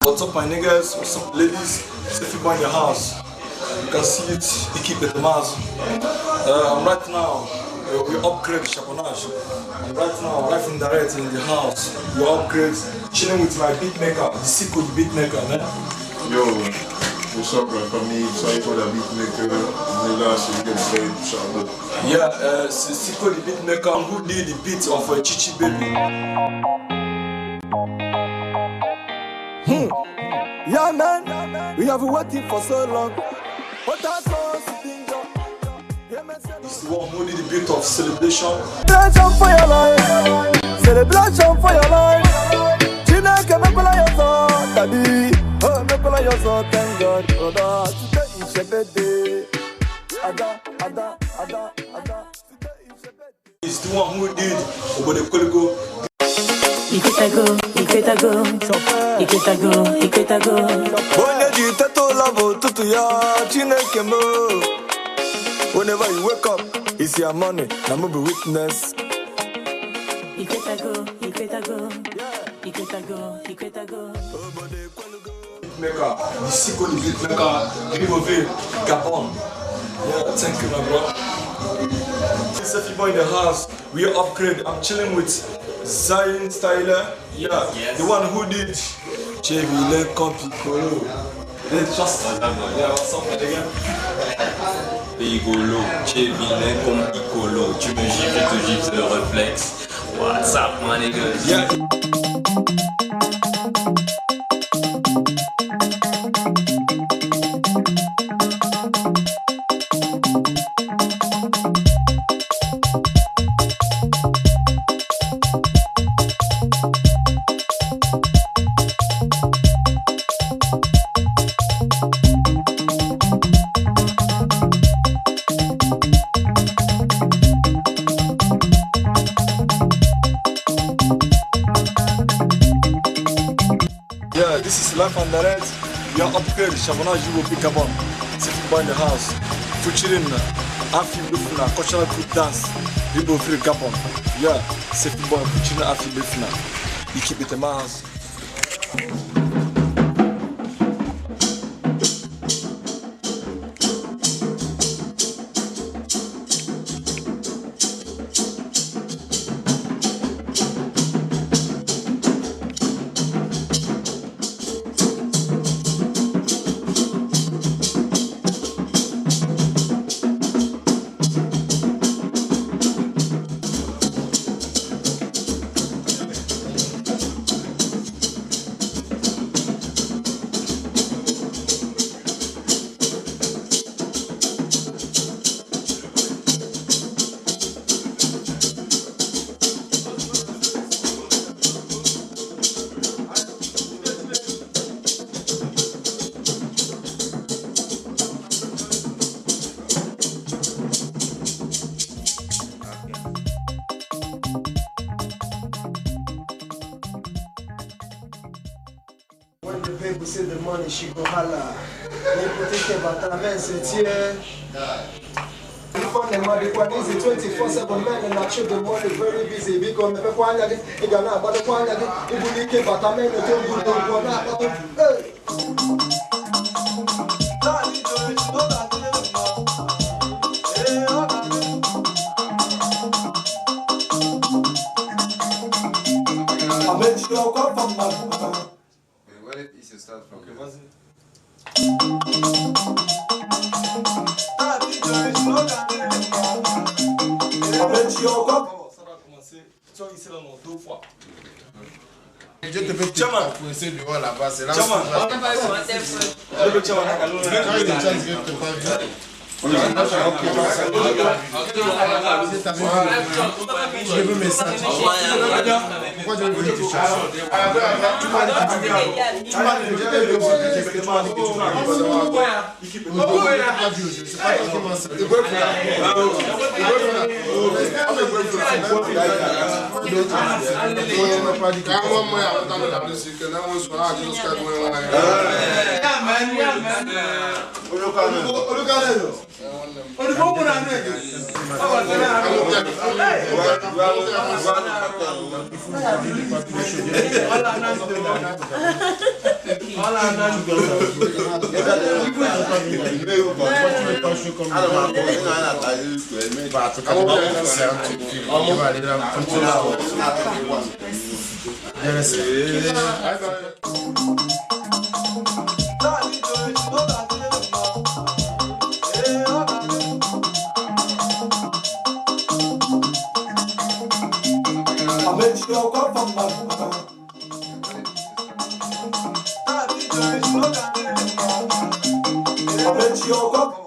What's up, my niggas? What's up, ladies? Sefi Boy in the house. You can see it, Equipe de Maz. I'm right now, we upgrade Charbonnage. I'm right now, live and direct in the house. We upgrade, chilling with my beat maker, the Siko the beat maker, man. Yo, what's up, la famille? Siko the beat maker. On est là, c'est le upgrade, Charbon. Yeah, c'est Siko the beat maker who did the beat of Chichi Baby. Yeah, man, we have been waiting for so long. It's the one who did the beat of celebration. Celebration for your life, celebration for your life. Chineke mekwala yozo, daddy. Oh, mekwala yozo, thank God. Brother, today is your birthday. Ada, ada, ada, ada. Today is your birthday. It's the one who did Obodo Ekwelugo. Iketago, Iketago, Iketago, Iketago. Onye ji teta ụla bụ ụtụtụ ya, Chineke m. Whenever you wake up, it's your money, na mụ bụ witness. Iketago, Iketago, Iketago, Iketago. Beatmaker, the Siko the beatmaker, Libreville, Gabon. Yeah, thank you, my bro. Sefi Boy in the house, we are upgrade. I'm chilling with Zion Styler, yeah, yes. The one who did Chevy Piccolo. Let's just, yeah, what's up, again? Piccolo, Chevy comme Piccolo. Tu me gifles, je te gifle, c'est le réflexe. What's up, my niggas? Yeah. Yeah, this is Life and Direct. We are upgrade Charbonnage Libreville Gabon. Sefi Boy in the house. Featuring Afi Lufuna, cultural group dance, Libreville Gabon. Yeah, Sefi Boy featuring Afi Lufuna. You keep it in my house. When the people see the money, she go holla. They put it man, say yeah. The money, easy 24/7 man, and I check the money very busy. Because if I get it, but the one that it will be but I don't go hey. Where did you start from? Okay, was it? Ça va commencer. Tu vois, ici, là, non, deux fois. Je te fais te dehors là-bas, c'est là. Je veux mes sacs. Pourquoi je veux venir te chercher? Tu m'as dit que tu m'as dit que tu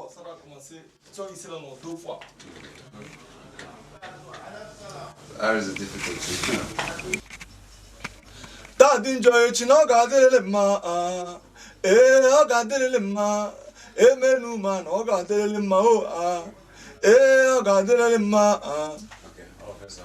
Ça va commencer. Ici là, non, deux fois. That is a difficulty. Daddy joy, chinoga ma, eh, oga ma, eh, menu man, oga ma, oh, eh, oga ma. Okay, officer.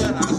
I